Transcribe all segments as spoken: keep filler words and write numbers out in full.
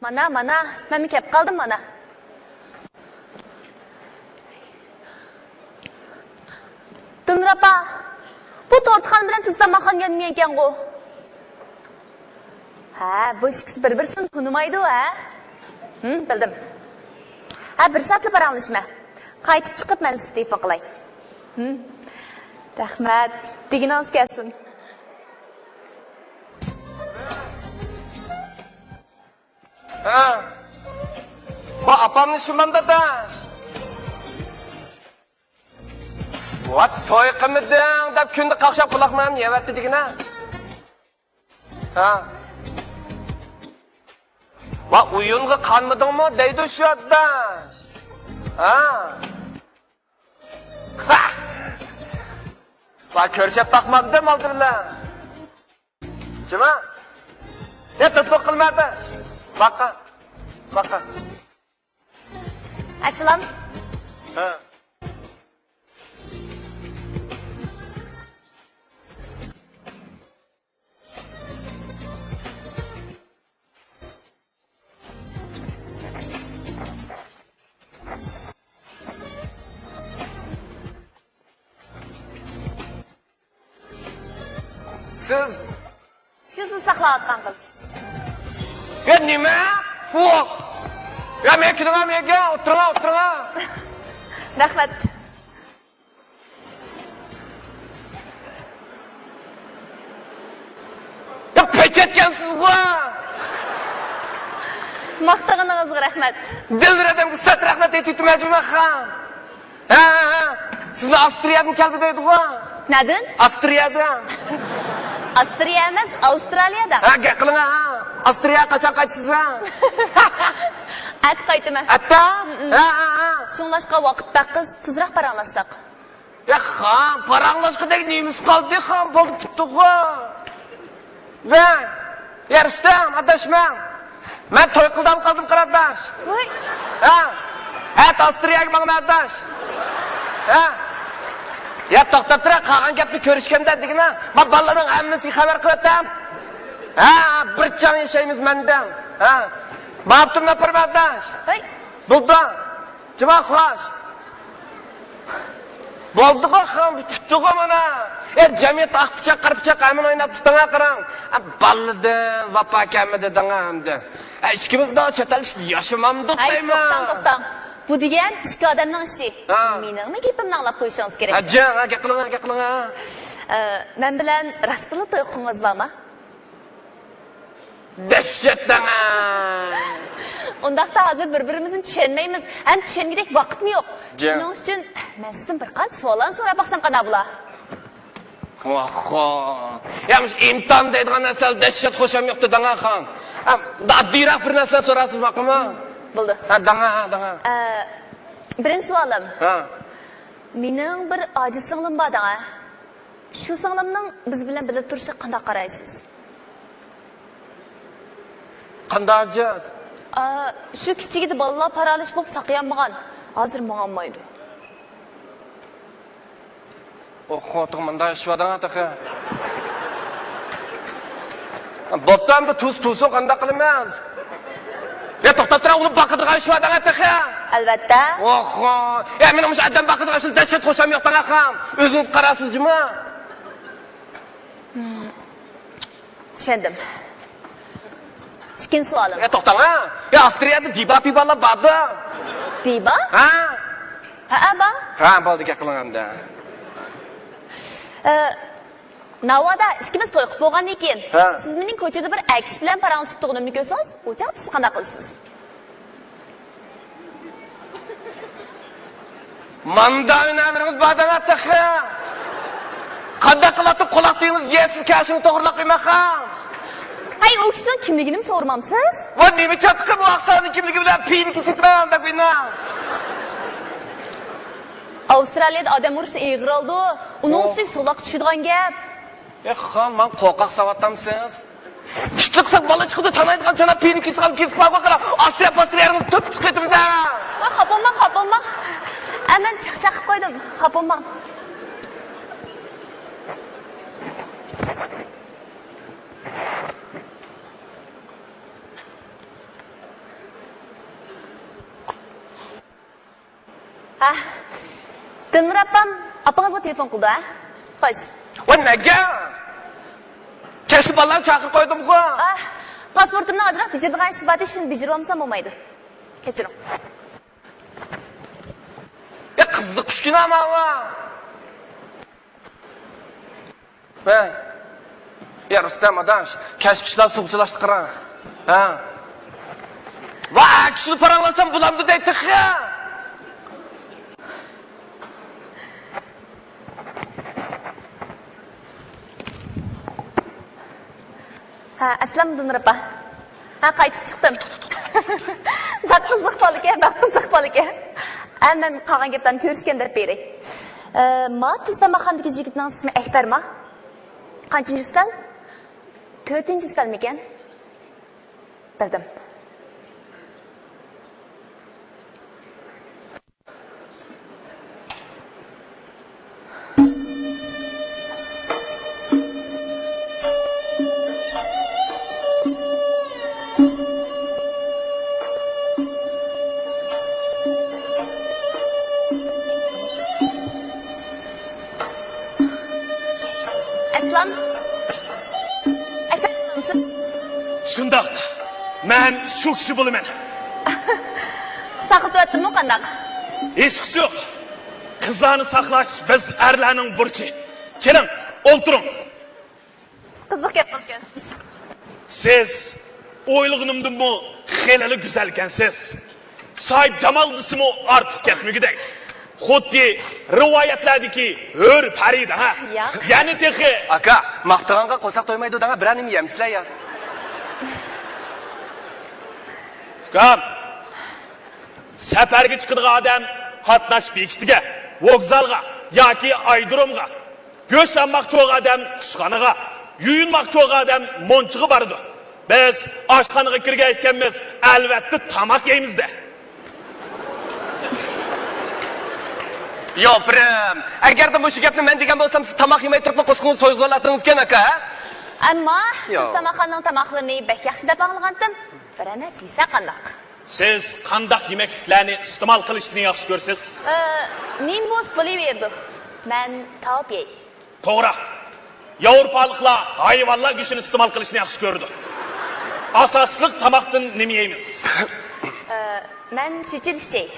مانا، مانا، مەنمۇ كەپ قالدىم مانا. دىلنۇر ئاپا، بۇ تورتخانا بىلەن تۈز تاماقخانا يانمىيەنكەنغۇ؟ ھە، بۇ ئىككىسى بىر-بىرسىنى تونۇمايدۇ، ھە؟ ھىم، بىلدىم. ھە، بىر سائەتلا پاراڭلىشىمەن. قايتىپ چىقىپ مەن سىزگە تېلېفون قىلاي. ھىم. رەھمەت. دېگىنىڭىز كەلسۇن. ھە. بۇ ئاپامنى شۇماندا داش. ۋات توي قىلمىدىڭ دەپ كۈندە قاقشاپ قۇلاقمۇ يەۋەتتى دېگىنە. ھە. ۋا ئويۇنغا قانمىدىڭمۇ دەيدۇ شۇ ئاداش. ھە. ۋا كۆرۈشۈپ باقمامدىم ئالدى بىلەن. جۇما. يا تۇتۇق قىلما ئاداش. باققا. باققا. ئەسسالام. ھە. سىز شۇ سىز ساقلاۋاتقان قىز. يا نېمە؟ بۇ. يا مەن كېلىڭە، مەن كېلىڭە، ئولتۇرۇڭا، ئولتۇرۇڭا. رەھمەت. يا پەچەتكەنسىزغۇ! ماختىغىنىڭىزغا رەھمەت. دىلبىر ئادەمگە سەت رەھمەت ئېيتىۋېتىمەن جۇمۇ خان. ھە، ھە، ھە. سىزنى ئاسترىيەدىن كەلدى دەيدىغۇ. نەدىن؟ ئاسترىيەدىن. ئاسترىيە ئەمەس، ئاۋسترالىيەدىن. ھە، گەپ قىلىڭ ھە. ئاسترىيەگە قاچان قايتىسىز ھە؟ ئەتە قايتىمەن. ئەتە؟ ھە، ھە، ھە. شۇڭلاشقا ۋاقىت بەك قىس، تېزراق پاراڭلاشساق. يا خان، پاراڭلاشقۇدەك نېمىسى قالدى خان، بولدى پۈتتىغۇ. ۋە، يا رۇستەم، ئاداش مەن. مەن توي قىلدام قالدىم قاراداش. ۋاي. ھە. ئەتە ئاسترىيەگە ماڭىمەن ئاداش. ھە. يا توختاپ تۇرە، قالغان گەپنى كۆرۈشكەندە دېگىنە. ما بالىلارنىڭ ھەممىسىگە خەۋەر قىلىۋەتتىم. ھە، بىر چاغ ياشايمىز مەندە. ھە. ماپتۇم ناپۇرما ئاداش. ۋاي. بولدى. جۇما خوش. بولدىغۇ خان، پۈتتىغۇ مانا. ئە، جەمئىيەت ئاق پىچاق، قارا پىچاق ھەممىنى ئويناپ تۇتۇڭا قاراڭ. ئە، بالىدىن ۋاپا كەلمىدى دەڭە ئەمدى. ئە، ئىككىمىز بۇنداق چەت ئەل ئىشىكىدە ياشىمامدۇق ھەي، دەيمەن. توختاڭ، توختاڭ. بۇ دېگەن ئىككى ئادەمنىڭ ئىشى. ھە. مېنىڭمۇ گېپىمنى ئاڭلاپ قويۇشىڭىز كېرەك. ھە، جان، ھە، گەپ قىلىڭ، ھە، گەپ قىلىڭ، ھە. ئە، مەن بىلەن راستتىنلا توي قىلغۇڭىز بارمۇ؟ دەھشەت دەڭە! ئۇنداقتا ھازىر بىر-بىرىمىزنى چۈشەنمەيمىز ھەم چۈشەنگۈدەك ۋاقىتمۇ يوق. جان. شۇنىڭ ئۈچۈن مەن سىزدىن بىر قانچە سوئاللارنى سوراپ باقسام قانداق بولا؟ ۋاخخا. يا مۇشۇ ئىمتىھان دەيدىغان نەرسىلەر دەھشەت خۇشام يوقتۇ دەڭە خان. ھە، ئاددىيراق بىر نەرسىلەر سورارسىز ماقۇلمۇ؟ بولدى. ھە، دەڭە، ھە، دەڭە. ئە، بىرىنچى سوئالىم. ھە. مېنىڭ بىر ئاجىز سىڭلىم بار دەڭە. شۇ سىڭلىمنىڭ بىز بىلەن بىللە تۇرۇشىغا قانداق قارايسىز؟ قانداق ئاجىز؟ ئا، شۇ كىچىكىدە بالىلار پارالىچ بولۇپ ساقىيالمىغان. ھازىر ماڭالمايدۇ. ئوخ، خوتۇن مۇنداق ئىش بار دەڭە تېخى. بوپتۇ ئەمدى تۇز تۇزسۇن قانداق قىلىمىز؟ يا توختاپ تۇرە، ئۇنى باقىدىغان ئىش بار دەڭە تېخى. ئەلۋەتتە. ئوخ، يا مېنىڭ مۇشۇ ئادەم باقىدىغان ئىشىم دەھشەت خۇشام يوق دەڭە خان. ئۆزىڭىز قارارسىز جۇمۇ. چۈشەندىم. ئىككىنچى سوئالىم. ئە، توختاڭ ھە. يا، ئاسترىيەدە دىبا پىبالار باردۇ. دىبا؟ ھە. ھە، بار. ھە، بولدى، گەپ قىلىڭ ئەمدى. ئە، ناۋادا ئىككىمىز توي قىلىپ بولغاندىن كېيىن، ھە، سىز مېنىڭ كوچىدا بىر ئەر كىشى بىلەن پاراڭلىشىپ تۇرغىنىمنى كۆرسىڭىز، ئۇ چاغدا سىز قانداق قىلىسىز؟ ماندا ھۈنەرلىرىڭىز بار دەڭە تېخى. قانداق قىلاتتىڭ قۇلاق تۈۋىڭىز يەرسىز كەشىڭىز توغرىلاپ قويماققا. ھەي، ئۇ كىشىنىڭ كىملىكىنىمۇ سورىمامسىز؟ ۋە نېمە چاتىقى بۇ ئاقساقنىڭ كىملىكى بىلەن پېيىنى كېسىپ مەن دەپ ئوينا. ئاۋسترالىيەدە ئادەم ئۇرۇشتا ئېغىر ئالىدۇ. ئۇنىڭ ئۇستىگە سولاققا چۈشىدىغان گەپ. ئېھ خان، ماڭا قورقاق ساۋاتامسىز؟ پىتلىقساق بالا چىقىدۇ، تانايدىغان چانا پېيىنى كېسىپ ئالىپ كېسىپ بارغۇ قارا، ئاستىرىيە پاستىرىيەڭىز تۆپ چىقىۋېتىمىز ھە! ۋاي، خاپا بولماڭ، خاپا بولماڭ. ئە، مەن چاقچاق قىلىپ قويدۇم، خاپا بولماڭ. ھە، دىلنۇر ئاپام ئاپىڭىزغا تېلېفون قىلدى، ھە؟ خوش. ۋە نەگە؟ كەچتە بالىلارنى چاقىرىپ قويدۇمغۇ. ئاھ، پاسپورتۇمنىڭ ئازراق بېجىرىدىغان ئىشى بار، شۇنى بېجىرىۋالمىسام بولمايدۇ. كەچۈرۈڭ. يا قىزىق كۈچكىنە ماۋۇ. ھە. يا رۇستەم ئاداش، كەچكىچىلا سۇغا چىلاشتى قاراڭ. ھە. ۋا، كىشىنى پاراڭلاسام بولامدۇ دەي تېخى. ھە، ئەسلەم دىلنۇر ئاپا. ھە، قايتىپ چىقتىم. بەك قىزىق بالىكەن، بەك قىزىق بالىكەن. ھە، مەن قالغان گەپلەرنى كۆرۈشكەندە دەپ بېرەي. ئە، ما تېز تاماقخانىدىكى يىگىتنىڭ ئىسمى ئەكبەرما؟ قانچىنچى ئۈستەل؟ تۆتىنچى ئۈستەلمىكەن؟ بىلدىم. ئەسلان، ئەكەلدىڭمۇ سىز؟ شۇنداق، مەن شۇ كىشى بولىمەن. ساقلىتىۋەتتىممۇ قانداق؟ ھېچقىسى يوق. قىزلارنى ساقلاش بىز ئەرلەرنىڭ بۇرچى. كېلىڭ، ئولتۇرۇڭ. قىزىق گەپ قىلىدىكەنسىز. سىز ئويلىغىنىمدىنمۇ خېلىلا گۈزەلكەنسىز. ساھىبجامال دېسىمۇ ئارتۇق كەتمىگۈدەك. خۇددى رىۋايەتلەردىكى ھۆر پەرىدە، ھە؟ ياق. يەنە تېخى. ئاكا، ماختىغانغا قورساق تويمايدۇ دەڭە، بىرەر نېمە يېمىسىلەر يا. ئۇكام، سەپەرگە چىقىدىغان ئادەم قاتناش بېكىتىگە، ۋوگزالغا ياكى ئايرودرومغا، گۆش ئالماقچى بولغان ئادەم ئىشخانىغا، يۇيۇنماقچى بولغان ئادەم مونچىغا بارىدۇ. بىز ئاشخانىغا كىرگەن ئىكەنمىز، ئەلۋەتتە تاماق يەيمىز-دە. يوپۇرۇم، ئەگەردە مۇشۇ گەپنى مەن دېگەن بولسام، سىز تاماق يېمەي تۇرۇپلا قورسىقىڭىزنى تويغۇزۇۋالاتتىڭىزكەن، ئاكا، ھە؟ ئەمما ياق. سىز تاماقخانىنىڭ تاماقلىرىنى بەك ياخشى دەپ ئاڭلىغانتىم. بىرەر نەرسە يېسە قانداق؟ سىز قانداق يېمەكلىكلەرنى ئىستېمال قىلىشنى ياخشى كۆرىسىز؟ ئى، نېمە بولسا بولۇۋېرىدۇ. مەن تاۋۇپ يەي. توغرا. ياۋروپالىقلار ھايۋانلار گۆشىنى ئىستېمال قىلىشنى ياخشى كۆرىدۇ. ئاساسلىق تاماقتىن نېمە يەيمىز؟ ئى، مەن چۆچۈرە ئىچەي.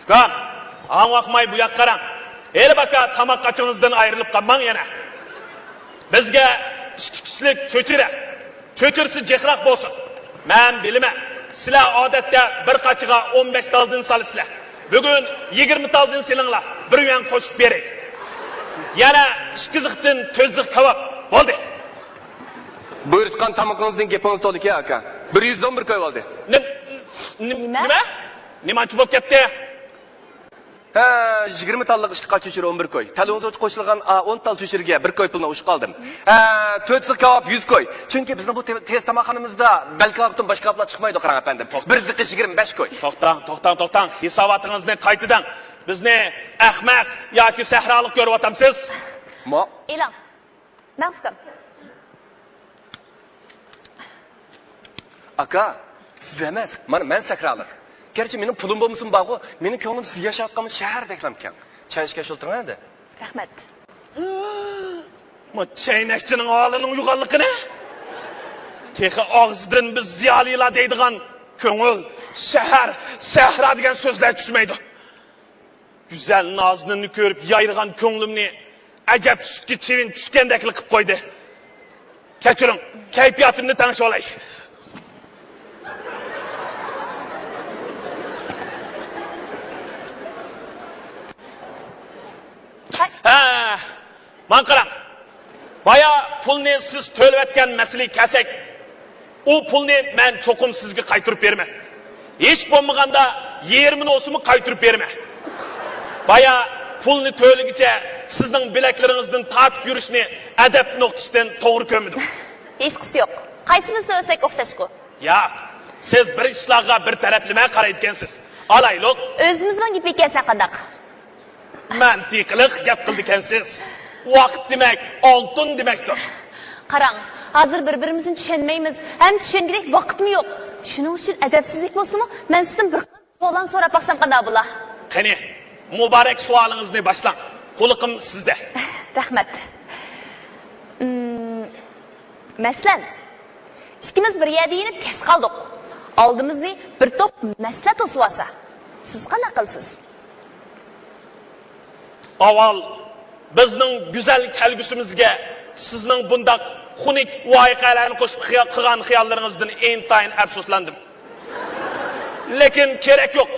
ئۇكام، ئاڭ ۋاقماي بۇ ياققا قاراڭ. ھېلى باكا تاماق قاچىڭىزدىن ئايرىلىپ قالماڭ يەنە. بىزگە ئىككى كىشىلىك چۆچۈرە. چۆچۈرىسى جىقراق بولسۇن. مەن بىلىمەن، سىلەر ئادەتتە بىر قاچىغا ئون بەش تالدىن سالىسىلەر. بۈگۈن يىگىرمە تالدىن سېلىڭلار، بىر يۈەن قوشۇپ بېرەي. يەنە ئىككى زىختىن تۆت زىخ كاۋاپ. بولدى. بۇيرۇتقان تامىقىڭىزدىن گېپىڭىز تولىكەن، ئاكا. بىر يۈز ئون بىر كوي بولدى. نېمە؟ نېمە؟ نېمە؟ نېمانچە بولۇپ كەتتى؟ ھە، يىگىرمە تاللىق ئىككى قاچا چۆچۈرە ئون بىر كوي. تەلىۋىزورغا قوشۇلغان، ئا، ئون تال چۆچۈرىگە بىر كوي پۇلنى ئوشۇق ئالدىم. ھە، تۆت زىخ كاۋاپ يۈز كوي. چۈنكى بىزنىڭ بۇ تېز، تېز تاماقخانىمىزدا بەلكى ۋاقىتتىن باشقا كاۋاپلار چىقمايدۇ، قاراڭ ئەپەندىم. توختا. بىر زىخى يىگىرمە بەش كوي. توختاڭ، توختاڭ، توختاڭ. ھېساباتىڭىزنى قايتىدىڭ. بىزنى ئەخمەق ياكى سەھرالىق كۆرۈۋاتامسىز؟ ما- ئېلىڭ. مەن ئۇكام. ئاكا، سىز ئەمەس، مانا مەن سەھرالىق. گەرچە مېنىڭ پۇلۇم بولمىسىمۇ بارغۇ، مېنىڭ كۆڭلۈم سىز ياشاۋاتقان شەھەردەكلا ئىكەن. چاي ئىچكەچ ئولتۇرۇڭ ئەمدى. رەھمەت. ما چەينەكچىنىڭ ھالىنىڭ يوغانلىقىنى. تېخى ئاغزىدىن بىز زىيالىيلار دەيدىغان كۆڭۈل، شەھەر، سەھرا دېگەن سۆزلەر چۈشمەيدۇ. گۈزەل نازىنىننى كۆرۈپ يايرىغان كۆڭلۈمنى ئەجەب سۈتكە چىۋىن چۈشكەندەكلا قىلىپ قويدى. كەچۈرۈڭ، كەيپىياتىمنى تەڭشىۋالاي. ھە، ماڭا قاراڭ. بايا پۇلنى سىز تۆلىۋەتكەن مەسىلىگە كەلسەك، ئۇ پۇلنى مەن چوقۇم سىزگە قايتۇرۇپ بېرىمەن. ھېچ بولمىغاندا يېرىمىنى بولسىمۇ قايتۇرۇپ بېرىمەن. بايا پۇلنى تۆلىگۈچە سىزنىڭ بىلەكلىرىڭىزدىن تارتىپ يۈرۈشنى ئەدەپ نۇقتىسىدىن توغرا كۆرمىدىم. ھېچقىسى يوق. قايسىمىز سۆزلىسەك ئوخشاشقۇ. ياق، سىز بىر ئىشلارغا بىر تەرەپلىمە قارايدىكەنسىز. ئالايلۇق. ئۆزىمىزنىڭ گېپى ئىكەنسەن قانداق؟ مەنتىقلىق گەپ قىلىدىكەنسىز. ۋاقىت دېمەك، ئالتۇن دېمەكتۇر. قاراڭ، ھازىر بىر-بىرىمىزنى چۈشەنمەيمىز، ھەم چۈشەنگۈدەك ۋاقىتمۇ يوق. شۇنىڭ ئۈچۈن ئەدەپسىزلىك بولسىمۇ، مەن سىزدىن بىر قانچە سوئاللارنى سوراپ باقسام قانداق بولا؟ قېنى، مۇبارەك سوئالىڭىزنى باشلاڭ. قۇلىقىم سىزدە. رەھمەت. ئىم، مەسىلەن، ئىككىمىز بىر يەردە يېنىپ كەچ قالدۇق. ئالدىمىزنى بىر توپ مەسىلە توسۇۋالسا، سىز قانداق قىلىسىز؟ ئاۋۋال بىزنىڭ گۈزەل كەلگۈسىمىزگە سىزنىڭ بۇنداق خۇنۈك ۋەقەلەرنى قوشۇپ خىيا-، قىلغان خىياللىرىڭىزدىن ئىنتايىن ئەپسۇسلاندىم. لېكىن كېرەك يوق.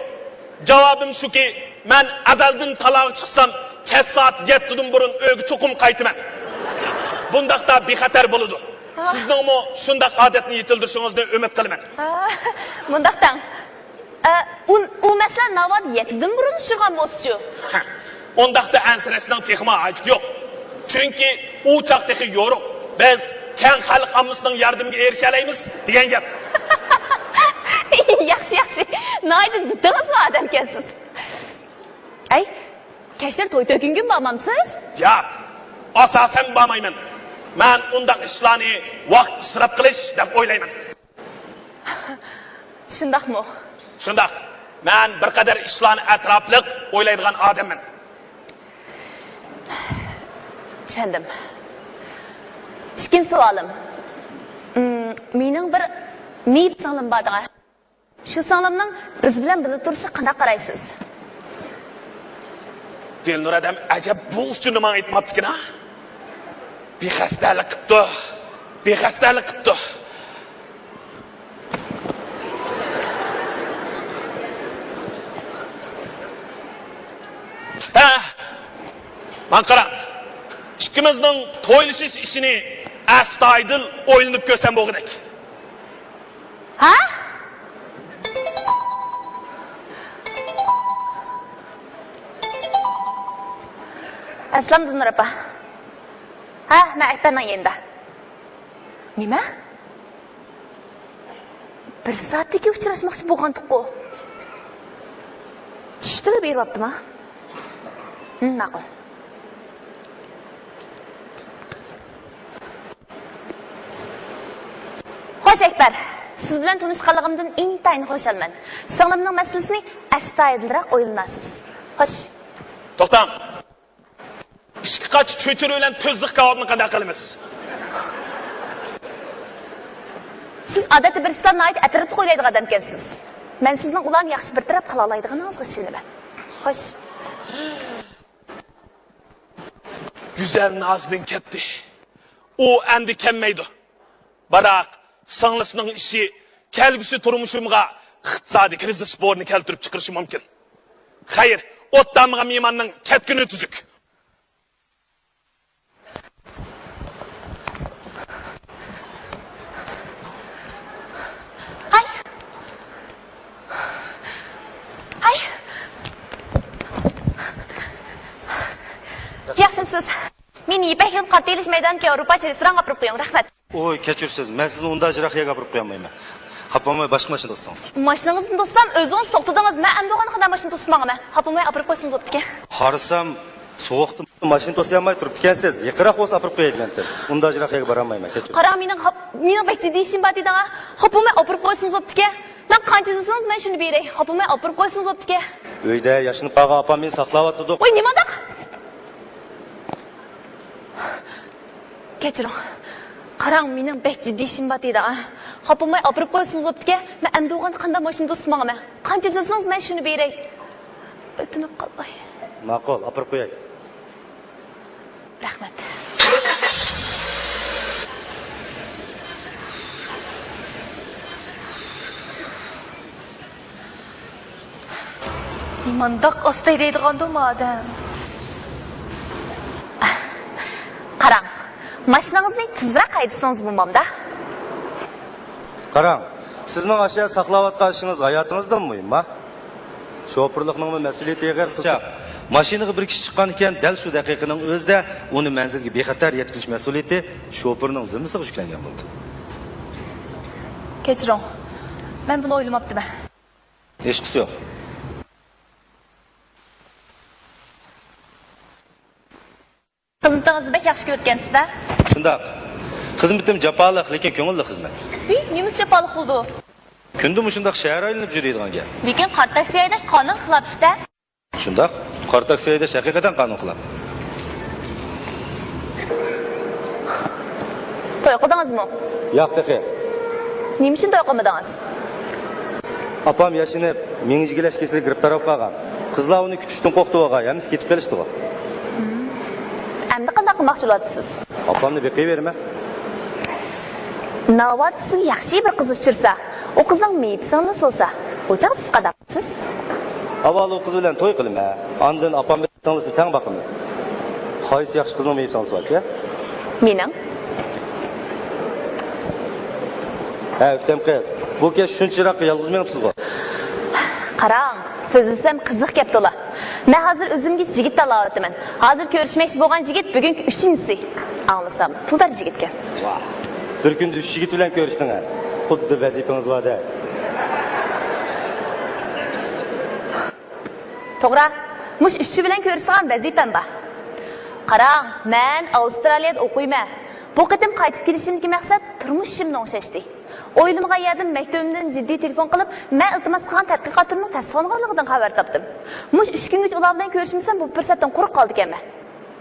جاۋابىم شۇكى، مەن ئەزەلدىن تالاغا چىقسام، كەچ سائەت يەتتىدىن بۇرۇن ئۆيگە چوقۇم قايتىمەن. بۇنداقتا بىخەتەر بولىدۇ. سىزنىڭمۇ شۇنداق ئادەتنى يېتىلدۈرۈشىڭىزنى ئۈمىد قىلىمەن. ئا، مۇنداق دەڭ. ئە، ئۇ، ئۇ مەسىلە ناۋادا يەتتىدىن بۇرۇن ئۇچرىغان بولسىچۇ؟ ھە، ئۇنداقتا ئەنسىرەشنىڭ تېخىمۇ ھاجىتى يوق. چۈنكى ئۇ چاغ تېخى يورۇق. بىز كەڭ خەلق ئاممىسىنىڭ ياردىمىگە ئېرىشەلەيمىز دېگەن گەپ. ياخشى، ياخشى. ناھايىتى دىتىڭىز بار ئادەمكەنسىز. ئەي، كەچلىرى توي تۆكۈنگىمۇ بارمامسىز؟ ياق، ئاساسەن بارمايمەن. مەن ئۇنداق ئىشلارنى ۋاقىت ئىسراپ قىلىش دەپ ئويلايمەن. شۇنداقمۇ؟ شۇنداق. مەن بىر قەدەر ئىشلارنى ئەتراپلىق ئويلايدىغان ئادەممەن. چۈشەندىم. ئىككىنچى سوئالىم. مم، مېنىڭ بىر مېيىپ سىڭلىم بار دەڭە. شۇ سىڭلىمنىڭ بىز بىلەن بىللە تۇرۇشىغا قانداق قارايسىز؟ دىلنۇر ئادەم ئەجەب بۇ ئۇچۇرنى ماڭا ئېيتماپتىكىن ھە؟ بىخەستەلىك قىپتۇ. بىخەستەلىك قىپتۇ. ھە، ماڭا قاراڭ. ئىككىمىزنىڭ تويلىشىش ئىشىنى ئەستايىدىل ئويلىنىپ كۆرسەم بولغۇدەك. ھە؟ ئەسلام دىلنۇر ئاپا. ھە، مەن ئەكبەرنىڭ يېنىدا. نېمە؟ بىر سائەتتىكى ئۇچراشماقچى بولغانتۇققۇ. چۈشتىلا بېرىۋاپتىما؟ ھىم، ماقۇل. خوش، ئەكبەر، سىز بىلەن تونۇشقانلىقىمدىن ئىنتايىن خۇشالمەن. سىڭلىمنىڭ مەسىلىسىنى ئەستايىدىلراق ئويلىنارسىز. خوش. توختاڭ. ئىككى قاچا چۆچۈرە بىلەن تۈزلۈك كاۋاپنى قانداق قىلىمىز؟ سىز ئادەتتە بىر ئىشلارنى ناھايىتى ئەتراپلىق ئويلايدىغان ئادەمكەنسىز. مەن سىزنىڭ ئۇلارنى ياخشى بىر تەرەپ قىلالايدىغىنىڭىزغا ئىشىنىمەن. خوش. گۈزەل نازىدىن كەتتى. ئۇ ئەمدى كەلمەيدۇ. بىراق، سىڭلىسىنىڭ ئىشى كەلگۈسى تۇرمۇشۇمغا ئىقتىسادىي كىرىزىس بورىنى كەلتۈرۈپ چىقىرىشى مۇمكىن. خەير، ئوت دانمىغان مېھماننىڭ كەتكىنى تۈزۈك. ھاي! ھاي! ياخشىمسىز؟ مېنى يىپەك يولى قاتتىق ئېلىش مەيدانىدىكى ياۋروپاچە رېستورانغا ئاپىرىپ قويۇڭ، رەھمەت. ئوي، كەچۈرسىز، مەن سىزنى ئۇنداق يىراق يەرگە ئاپىرىپ قويالمايمەن. خاپا بولماي باشقا ماشىنا توسسىڭىز. ماشىنىڭىزنى توسسام، ئۆزىڭىز توختىدىڭىز، مەن ئەمدى ئۇغان قانداق ماشىنا توسۇپ ماڭىمەن؟ خاپا بولماي ئاپىرىپ قويسىڭىز بوپتىكەن. قارىسام، سوغۇقتا ماشىنا توسۇيالماي تۇرۇپتىكەنسىز، يېقىنراق بولسا ئاپىرىپ قوياي دېگەنتىم. ئۇنداق يىراق يەرگە بارالمايمەن، كەچۈرۈڭ. قاراڭ، مېنىڭ خاپ-، مېنىڭ بەك جىددىي ئىشىم بار دېدىڭ ھە. خاپا بولماي ئاپىرىپ قويسىڭىز بوپتىكەن. مەن قانچە دېسىڭىز مەن شۇنى بېرەي. خاپا بولماي ئاپىرىپ قويسىڭىز بوپتىكەن. ئۆيدە ياشىنىپ قالغان ئاپام مېنى ساقلاۋاتىدۇ. ۋاي، نېمانداق؟ كەچۈرۈڭ. قاراڭ، مېنىڭ بەك جىددىي ئىشىم بار دېدى ھە. خاپا بولماي ئاپىرىپ قويسىڭىز بوپتىكەن. مەن ئەمدى ئۇغان قانداق ماشىنا توسۇپ ماڭىمەن؟ قانچە دېسىڭىز مەن شۇنى بېرەي. ئۆتۈنۈپ قالماي. ماقۇل، ئاپىرىپ قوياي. رەھمەت. نېمانداق ئاستا ھەيدەيدىغاندۇ بۇ ئادەم. قاراڭ، ماشىنىڭىزنى تېزرەك ھەيدىسىڭىز بولمامدا؟ قاراڭ، سىزنىڭ ئاشۇ يەردە ساقلاۋاتقان ئىشىڭىز ھاياتىڭىزدىنمۇ مۇھىمما؟ شوپۇرلۇقنىڭمۇ مەسئۇلىيىتى ئېغىر. ماشىنىغا بىر كىشى چىققان ئىكەن، دەل شۇ دەقىقىنىڭ ئۆزىدە ئۇنى مەنزىلگە بىخەتەر يەتكۈزۈش مەسئۇلىيىتى شوپۇرنىڭ زىممىسىغا يۈكلەنگەن بولىدۇ. كەچۈرۈڭ، مەن بۇنى ئويلىماپتىمەن. ھېچقىسى يوق. خىزمىتىڭىزنى بەك ياخشى كۆرۈپتىكەنسىز-دە. شۇنداق. خىزمىتىم جاپالىق، لېكىن كۆڭۈللۈك خىزمەت. ھى، نېمىسى جاپالىق بولىدۇ؟ كۈندە مۇشۇنداق شەھەر ئايلىنىپ يۈرىدىغان گەپ. لېكىن قارا تاكسى ھەيدەش قانۇنغا خىلاپ ئىش-دە. شۇنداق. قارا تاكسى ھەيدەش ھەقىقەتەن قانۇنغا خىلاپ. توي قىلدىڭىزمۇ؟ ياق، تېخى. نېمە ئۈچۈن توي قىلمىدىڭىز؟ ئاپام ياشىنىپ، مېڭە يېگىلەش كېسىلىگە گىرىپتار بولۇپ قالغان. قىزلار ئۇنى كۈتۈشتىن قورقتى بولغاي، ھەممىسى كېتىپ قېلىشتىغۇ. ئەمدى قانداق قىلماقچى بولۇۋاتىسىز؟ ئاپامنى بېقىۋېرىمەن. ناۋادا سىزگە ياخشى بىر قىز ئۇچرىسا، ئۇ قىزنىڭ مېيىپ سىڭلىسى بولسا، ئۇ چاغدا سىز قانداق قىلىسىز؟ ئاۋۋال ئۇ قىز بىلەن توي قىلىمەن، ئاندىن ئاپام بىلەن سىڭلىسىنى تەڭ باقىمىز. قايسى ياخشى قىزنىڭ مېيىپ سىڭلىسى باركەن؟ مېنىڭ. ھە، ئۆكتەم قىز، بۇ كەچ شۇنچە يىراققا يالغۇز مېڭىپسىزغۇ؟ قاراڭ، سۆزلىسەم قىزىق گەپ تولا. مەن ھازىر ئۆزۈمگە يىگىت تاللاۋاتىمەن. ھازىر كۆرۈشمەكچى بولغان يىگىت بۈگۈنكى ئۈچىنچىسى. ئاڭلىسام، پۇلدار يىگىكەن. ۋاھ، بىر كۈندە ئۈچ يىگىت بىلەن كۆرۈشتىڭ ھە؟ خۇددى ۋەزىپىڭىز باردەك. توغرا، مۇشۇ ئۈچى بىلەن كۆرۈشىدىغان ۋەزىپەم بار. قاراڭ، مەن ئاۋسترالىيەدە ئوقۇيمەن. بۇ قېتىم قايتىپ كېلىشىمدىكى مەقسەت تۇرمۇش ئىشىمنى ئوڭشاشتى. ئويلىمىغان يەردىن مەكتىۋىمدىن جىددىي تېلېفون قىلىپ، مەن ئىلتىماس قىلغان تەتقىقات تۈرىنىڭ تەستىقلانغانلىقىدىن خەۋەر تاپتىم. مۇشۇ ئۈچ كۈنگىچە ئۇلار بىلەن كۆرۈشمىسەم، بۇ پۇرسەتتىن قۇرۇق قالىدىكەنمەن.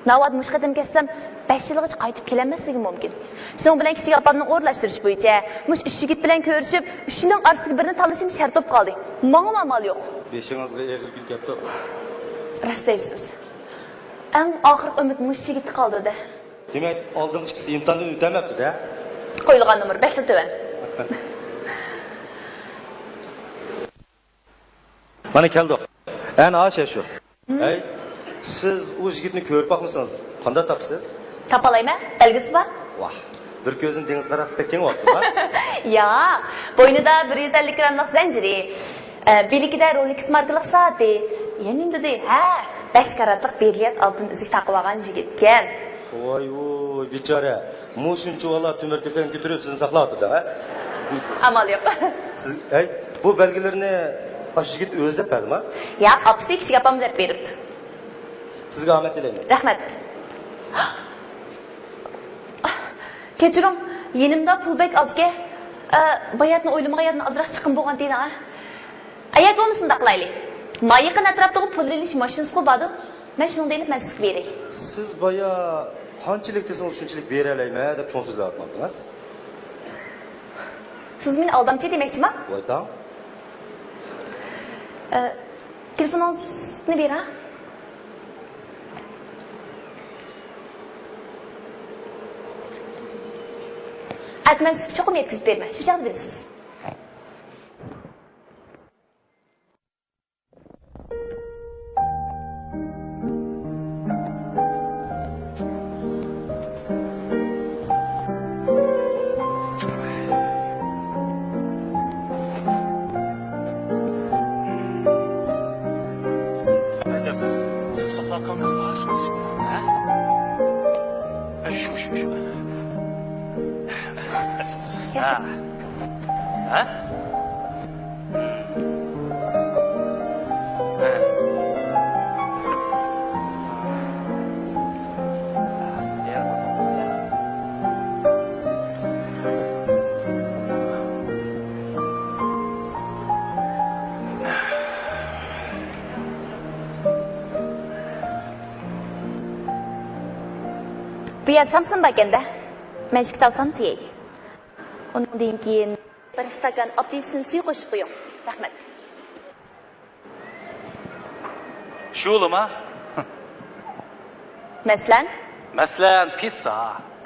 ناۋادا مۇشۇ قېتىم كەتسەم، بەش يىلغىچە قايتىپ كېلەلمەسلىكىم مۇمكىن. شۇنىڭ بىلەن كىچىك ئاپامنىڭ ئورۇنلاشتۇرۇشى بويىچە مۇشۇ ئۈچ يىگىت بىلەن كۆرۈشۈپ، ئۈچىنىڭ ئارىسىدىكى بىرىنى تاللىشىم شەرت بولۇپ قالدى. ماڭىمۇ ئامال يوق. بېشىڭىزغا ئېغىر كۈن كەپتۇ. راست دەيسىز. ئەڭ ئاخىرقى ئۈمىد مۇشۇ يىگىتتە قالدى-دە. دېمەك، ئالدىنقى ئىككىسى ئىمتىھاندىن ئۆتەلمەپتۇ-دە. قويۇلغان نومۇر بەكلا تۆۋەن. مانا كەلدۇق. ئەنە ئاشە شۇ. ھەي، سىز ئۇ يىگىتنى كۆرۈپ باقمىسىڭىز، قانداق تاپىسىز؟ تاپالايمەن، بەلگىسى بار. ۋاھ، بىر كۆزىنى دېڭىز قاراقچىسىدەك تېڭىۋاپتۇ-ھە؟ ياق، بوينىدا بىر يۈز ئەللىك گراملىق زەنجىرى، ئە، بىلىكىدە رولېكس ماركىلىق سائىتى. يەنە نېمە دېدى؟ ھە، بەش كاراتلىق بىرىليانت ئالتۇن ئۈزۈك تاقىۋالغان يىگىتكەن. ۋاي ۋۇي، بىچارە. مۇشۇنچە بالا تۆمۈر كېسەكنى كۆتۈرۈپ سىزنى ساقلاۋاتىدۇ، ھە؟ ئامال يوق. سىز، ئەي، بۇ بەلگىلىرىنى ئاشۇ يىگىت ئۆزى دەپ بەردىما؟ ياق، ئاپىسى كىچىك ئاپام دەپ بېرىپتۇ. سىزگە ئامەت تىلەيمەن. رەھمەت. كەچۈرۈڭ، يېنىمدا پۇل بەك ئازكەن. ئە، باياتىن ئويلىمىغان يەردىن ئازراق چىققىن بولغانتى، ھە؟ ئە، ياكى بولمىسا مۇنداق قىلايلى. ما يېقىن ئەتراپتىغۇ پۇل ئېلىش ماشىنىسىغۇ باردۇ. مەن شۇنىڭدا ئېلىپ مەن سىزگە بېرەي. سىز بايا قانچىلىك دېسىڭىز شۇنچىلىك بېرەلەيمەن دەپ چوڭ سۆزلەۋاتمامتىڭىز؟ سىز مېنى ئالدامچى دېمەكچىما؟ ۋايتاڭ. ئە، تېلېفونىڭىزنى بېرىڭ. ئەتە مەن سىزگە چوقۇم يەتكۈزۈپ بېرىمەن، شۇ چاغدا بىلىسىز. سىز ساقلاۋاتقان قىز ئاشۇ، ھە؟ شۇ، شۇ، شۇ. ھە؟ بۇ يەردە سامسام باركەن-دە. مەن ئىككى تال سامسا يەي. ئۇنىڭدىن كېيىن بىر ئىستاكان ئاپېلسىن سۈيى قوشۇپ قويۇڭ. رەھمەت. شۇلىما؟ مەسىلەن؟ مەسىلەن، پىسسا،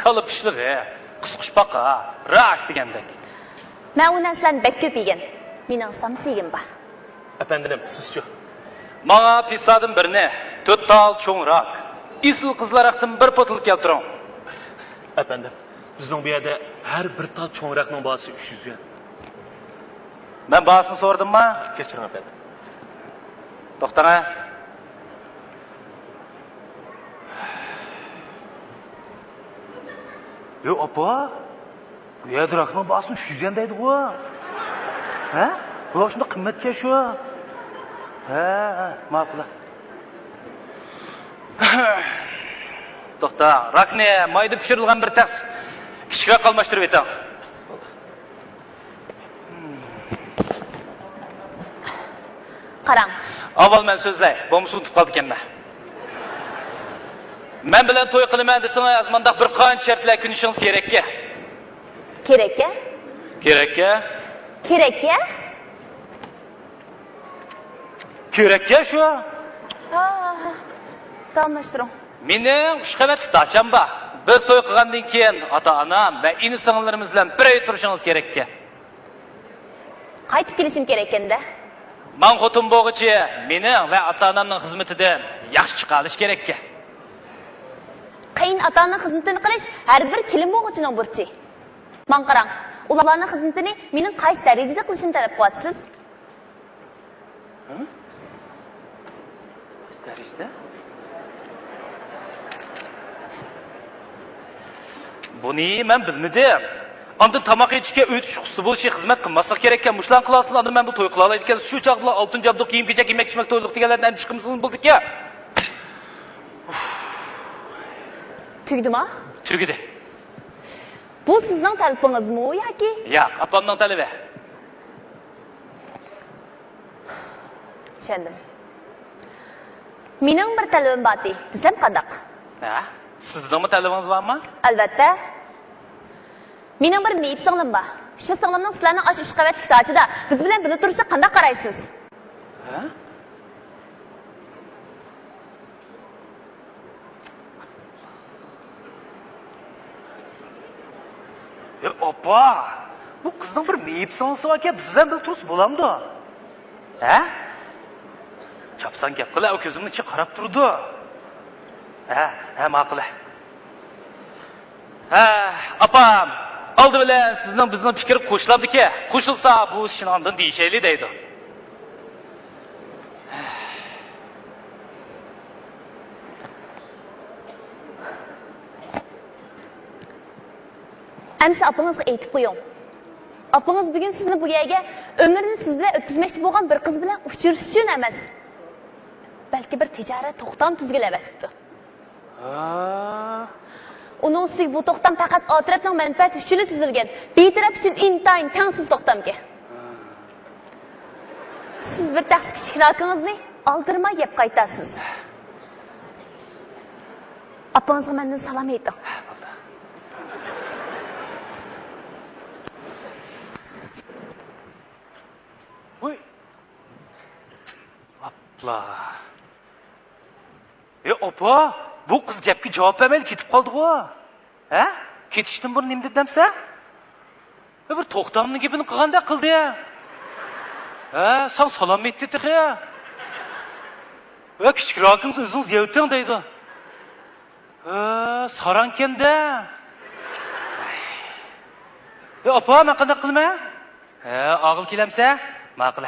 كالا پىشلىقى، قۇسقۇچپاقا، راك دېگەندەك. مەن ئۇ نەرسىلەرنى بەك كۆپ يېگەن. مېنىڭ سامسا يېگۈم بار. ئەپەندىم، سىزچۇ؟ ماڭا پىسسادىن بىرنى، تۆت تال چوڭ راك، ئېسىل قىزىل ھاراقتىن بىر پوتىل كەلتۈرۈڭ. ئەپەندىم، بىزنىڭ بۇ يەردە ھەر بىر تال چوڭ راكنىڭ باھاسى ئۈچ يۈز يۈەن. مەن باھاسىنى سورىدىمما؟ كەچۈرۈڭ، ئەپەندىم. توختاڭە. يو، ئاپا، بۇ يەردە راكنىڭ باھاسىنى ئۈچ يۈز يۈەن دەيدىغۇ. ھە؟ بۇ شۇنداق قىممەتكەن شۇ. ھە، ھە، ماقۇل. توختا، راكنى مايدا پىشۇرۇلغان بىر تەخسە كىچىكرەك قالماشتۇرۇپ ئېتىڭ. بولدى. قاراڭ. ئاۋۋال مەن سۆزلەي، بولمىسا ئۇنتۇپ قالىدىكەنمەن. مەن بىلەن توي قىلىمەن دېسىڭىز، ھازىر مانداق بىر قانچە شەرتلەر كۆنۈشىڭىز كېرەككەن. كېرەككەن؟ كېرەككەن. كېرەككەن؟ كېرەككەن شۇ. ھا، داۋاملاشتۇرۇڭ. مېنىڭ ئۈچ قەۋەتلىك داچام بار. بىز توي قىلغاندىن كېيىن ئاتا-ئانام ۋە ئىنى-سىڭىللىرىمىز بىلەن بىر ئۆيدە تۇرۇشىڭىز كېرەككەن. قايتىپ كېلىشىم كېرەككەندە. ماڭ خوتۇن بولغۇچى مېنىڭ ۋە ئاتا-ئانامنىڭ خىزمىتىدىن ياخشى چىقالىش كېرەككەن. قېيىن ئاتا-ئانىنىڭ خىزمىتىنى قىلىش ھەر بىر كېلىن بولغۇچىنىڭ بۇرچى. ماڭ قاراڭ، ئۇلارنىڭ خىزمىتىنى مېنىڭ قايسى دەرىجىدە قىلىشىمنى تەلەپ قىلىۋاتىسىز؟ ھە؟ قايسى دەرىجىدە؟ بۇنى مەن بىلمىدىم. ئاندىن تاماق ئېتىشكە، ئۆي تۇتۇشقا ئۇستا بولۇشى، خىزمەت قىلماسلىق كېرەككەن. مۇشۇلارنى قىلالىسىڭىز، ئاندىن مەن بۇ توي قىلالايدىكەن. شۇ چاغدىلا ئالتۇن جابدۇق، كىيىم-كېچەك، يېمەك-ئىچمەك، تويلۇق دېگەنلەردىن ئەمدى چىقمىسىڭىز بولىدىكەن. تۈگىدىما؟ تۈگىدى. بۇ سىزنىڭ تەلىپىڭىزمۇ ياكى؟ ياق، ئاپامنىڭ تەلىپى. چۈشەندىم. مېنىڭ بىر تەلىپىم بار ئىدى، دېسەم قانداق؟ ھە؟ سىزنىڭمۇ تەلىپىڭىز بارمۇ؟ ئەلۋەتتە. مېنىڭ بىر مېيىپ سىڭلىم بار. شۇ سىڭلىمنىڭ سىلەرنىڭ ئاشۇ ئۈچ قەۋەتلىك داچىدا بىز بىلەن بىللە تۇرۇشىغا قانداق قارايسىز؟ ھە؟ ئە، ئاپا، بۇ قىزنىڭ بىر مېيىپ سىڭلىسى باركەن، بىز بىلەن بىللە تۇرسا بولامدۇ؟ ھە؟ چاپسان گەپ قىلە، ئۇ كۆزۈمنىڭ ئىچىگە قاراپ تۇرىدۇ. ھە، ھە، ماقۇل. ھە، ئاپام، ئالدى بىلەن سىزنىڭ بىزنىڭ پىكىر قوشۇلامدىكى؟ قوشۇلسا، بۇ ئىشنى ئاندىن دېيىشەيلى دەيدۇ. ئەمسە ئاپىڭىزغا ئېيتىپ قويۇڭ. ئاپىڭىز بۈگۈن سىزنى بۇ يەرگە ئۆمرىنى سىز بىلەن ئۆتكۈزمەكچى بولغان بىر قىز بىلەن ئۇچرىشىش ئۈچۈن ئەمەس، بەلكى بىر تىجارەت توختام تۈزگىلى ئەۋەتىپتۇ. ھا. ئۇنىڭ ئۈستىگە بۇ توختام پەقەت ئا تەرەپنىڭ مەنپەئەتى ئۈچۈنلا تۈزۈلگەن، بى تەرەپ ئۈچۈن ئىنتايىن تەڭسىز توختامكەن. سىز بىر تەخسە كىچىك راكىڭىزنى ئالدىرىماي يەپ قايتارسىز. ئاپىڭىزغا مەندىن سالام ئېيتىڭ. ۋۇي. ئاپلا. ئى، ئاپا، بۇ قىز گەپكە جاۋاب بەرمەيلا كېتىپ قالدىغۇ. ھە؟ كېتىشتىن بۇرۇن نېمە دېدى دەمسە؟ ئى، بىر توختامنىڭ گېپىنى قىلغاندەك قىلدى. ھە، ساڭا سالام ئېيتتى تېخى. ۋە كىچىك راكىڭىزنى ئۆزىڭىز يەۋېتىڭ دەيدۇ. ھە، ساراڭكەندە. ئى، ئاپا، مەن قانداق قىلىمەن؟ ھە، ئاغىل كېلەمسە؟ ماقۇل.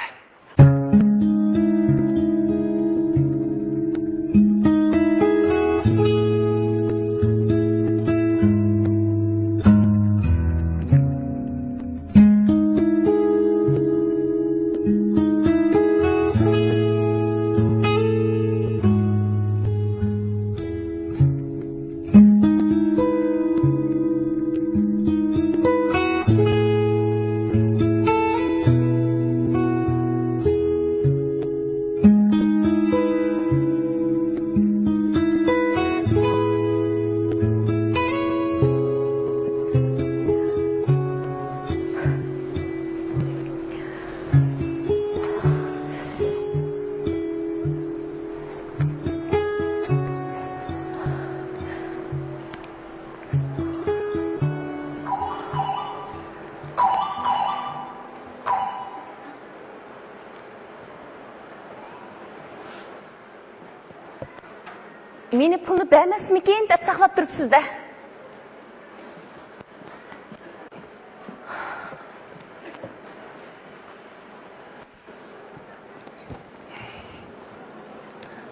مېنى پۇلنى بەرمەسمىكىن دەپ ساقلاپ تۇرۇپسىز-دە.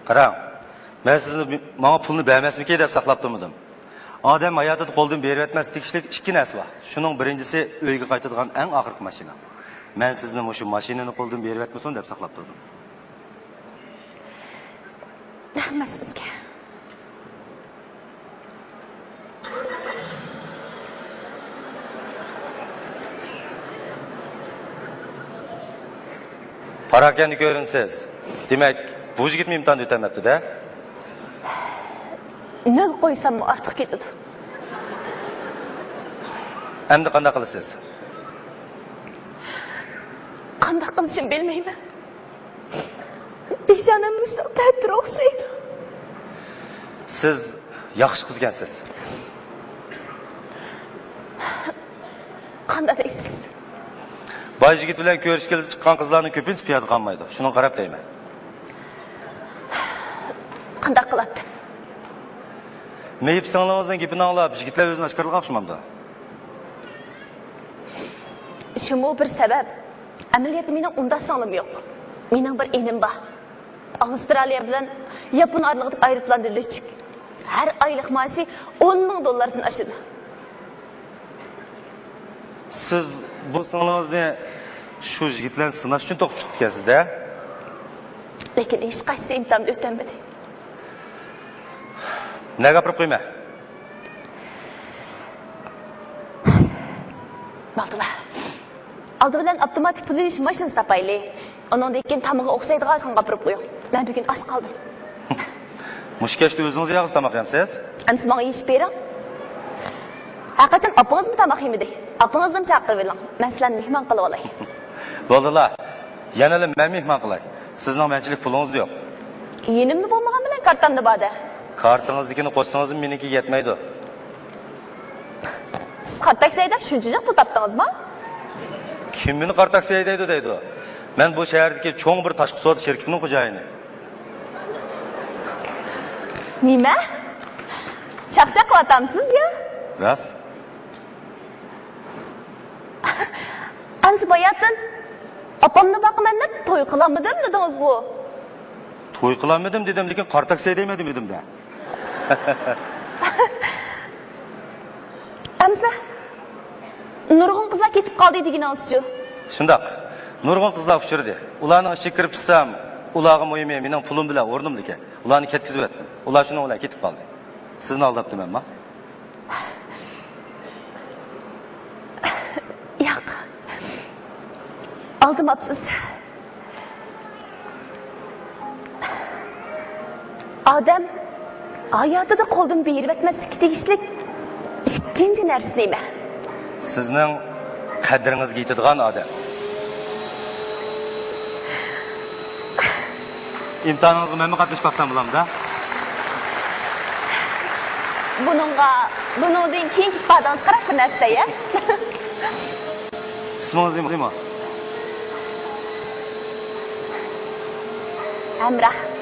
قاراڭ، مەن سىزنى، ماڭا پۇلنى بەرمەسمىكىن دەپ ساقلاپ تۇرمىدىم. ئادەم ھاياتىدا قولدىن بېرىۋەتمەسكە تېگىشلىك ئىككى نەرسە بار. شۇنىڭ بىرىنچىسى ئۆيگە قايتىدىغان ئەڭ ئاخىرقى ماشىنا. مەن سىزنى مۇشۇ ماشىنىنى قولدىن بېرىۋەتمىسۇن دەپ ساقلاپ تۇردۇم. رەھمەت سىزگە. پاراكەندە كۆرۈنىسىز. دېمەك، بۇ يىگىتمۇ ئىمتىھاندا ئۆتەلمەپتۇ-دە؟ نۆل قويساممۇ ئارتۇق كېتىدۇ. ئەمدى قانداق قىلىسىز؟ قانداق قىلىشىمنى بىلمەيمەن. پېشانەم مۇشۇنداق تەتۈر ئوخشايدۇ. سىز ياخشى قىزكەنسىز. قانداق دەيسىز؟ باي يىگىت بىلەن كۆرۈشكىلى چىققان قىزلارنىڭ كۆپىنچىسى پىيادە قالمايدۇ. شۇنىڭغا قاراپ دەيمەن. قانداق قىلاتتىم؟ مېيىپ سىڭلىڭىزنىڭ گېپىنى ئاڭلاپ، يىگىتلەر ئۆزىنى ئاشكارىلىغان ئوخشىمامدۇ؟ شۇمۇ بىر سەۋەب. ئەمەلىيەتتە مېنىڭ ئۇنداق سىڭلىم يوق. مېنىڭ بىر ئىنىم بار. ئاۋسترالىيە بىلەن ياپون ئارىلىقىدىكى ئايروپىلاندىن لۈچۈك. ھەر ئايلىق مائاشى ئون مىڭ دوللاردىن ئاشىدۇ. سىز بۇ سىڭلىڭىزنى شۇ يىگىت بىلەن سىناش ئۈچۈن توقۇپ چىقىپتىكەنسىز-دە؟ لېكىن ھېچقايسىسى ئىمتىھاننى ئۆتەلمىدى. نەگە ئاپىرىپ قويىمەن؟ بولدىلا. ئالدى بىلەن ئاپتوماتىك پۇل ئېلىش ماشىنىسى تاپايلى. ئۇنىڭدىن كېيىن تامىقىغا ئوخشايدىغان ئىشقا ئاپىرىپ قويۇڭ. مەن بۈگۈن ئاچ قالدىم. مۇشۇ كەچتە ئۆزىڭىز ياغىسىز تاماق يەمسىز؟ ئەمسە ماڭا يېيىشكە بېرىڭ. ھەرقاچان ئاپىڭىزمۇ تاماق يېمىدى. ئاپىڭىزنىمۇ چاقىرىۋېلىڭ. مەن سىلەرنى مېھمان قىلىۋالاي. بولدىلا. يەنىلا مەن مېھمان قىلاي. سىزنىڭ مەنچىلىك پۇلىڭىز يوق. يېنىمدا بولمىغان بىلەن كارتامدا بار-دە. كارتىڭىزدىكىنى قوشسىڭىزمۇ مېنىڭكىگە يەتمەيدۇ. سىز قارا تاكسى ھەيدەپ شۇنچە جىق پۇل تاپتىڭىزمۇ؟ كىم مېنى قارا تاكسى ھەيدەيدۇ دەيدۇ؟ مەن بۇ شەھەردىكى چوڭ بىر تاشقى سودا شىركىتىنىڭ خوجايىنى. نېمە؟ چاقچاق قىلىۋاتامسىز يا؟ راست. ئەمسە باياتىن ئاپامنى باقىمەن دەپ توي قىلالمىدىم دېدىڭىزغۇ؟ توي قىلالمىدىم دېدىم، لېكىن قارا تاكسى ھەيدەيمەن دېمىدىم-دە. ئەمسە نۇرغۇن قىزلار كېتىپ قالدى دېگىنىڭىزچۇ؟ شۇنداق. نۇرغۇن قىزلار ئۇچرىدى. ئۇلارنىڭ ئىچىگە كىرىپ چىقسام، ئۇلارغا مۇھىمى مېنىڭ پۇلۇم بىلەن ئورنۇمدىكەن. ئۇلارنى كەتكۈزۈۋەتتىم. ئۇلار شۇنىڭ بىلەن كېتىپ قالدى. سىزنى ئالداپتىمەنما؟ ياق. ئالدىماپسىز. ئادەم ھاياتىدا قولدىن بېرىۋەتمەسلىككە تېگىشلىك ئىككىنچى نەرسە نېمە؟ سىزنىڭ قەدرىڭىزگە يېتىدىغان ئادەم. ئىمتىھانىڭىزغا مەنمۇ قاتنىشىپ باقسام بولامدا؟ بۇنىڭغا، بۇنىڭدىن كېيىنكى ئىپادىڭىز قاراپ بىر نەرسە دەي، ھە؟ ئىسمىڭىز نېمە؟ ھەمراھ.